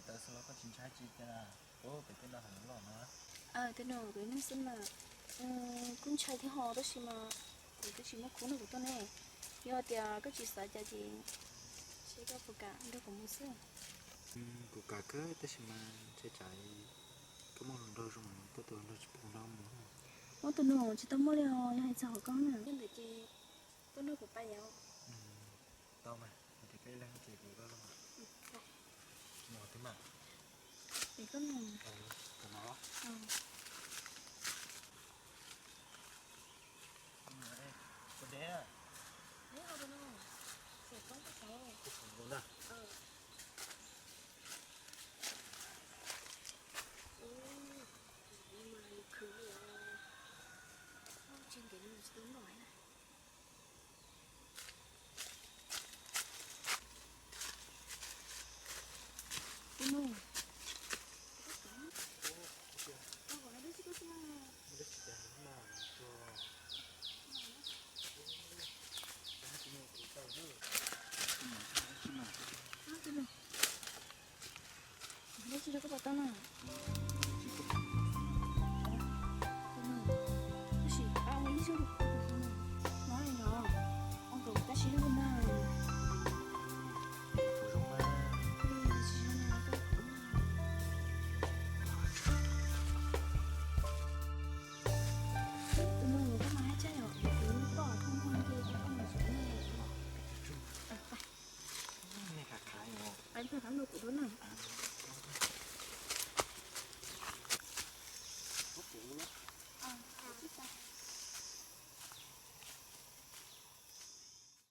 Tawv xwb los koj tsis ntshai tsis tias pem tej no loj no? Tej no pem no xwb mas kuj ntshai thiab ho tab sis mas kuv twb tsis muaj khub nrog kuv tuaj ne. Yog tias koj tsis xav cas ces seb koj puas kam nrog kuv mus xwb. Kuv kam kawg tab sis mas ntshai tsam koj muaj hluas nraug zoo tuaj tus hluas nraug tsis pub kuv nrog mus. Muaj tus nus tsis tau muaj li os, yog hais txog qhov koj na. Yog ntawd ces koj nrog kuv pais yom. Tau mas, ces peb leeg ces kuv koj zoo. Mus twb mas. Ces koj mus. Tus no. Tus deb. Deb ho tus no. Ces koj koj saud. Koj saud nkaus na. Tus no mas khwv li os. Tsis ntev no tsis tau noj na. Tus no. Tus no. Tus no. Tus no. Tus no. Tus no. Tab sis, a, ib zaug, no, no, ua kom tab sis lub na. Tus no koj mas haj tseem yog tus poj koj muag nce rau koj mus zuv ne. Nej khav khav os. Pab nrog qab nrog kuv dua na.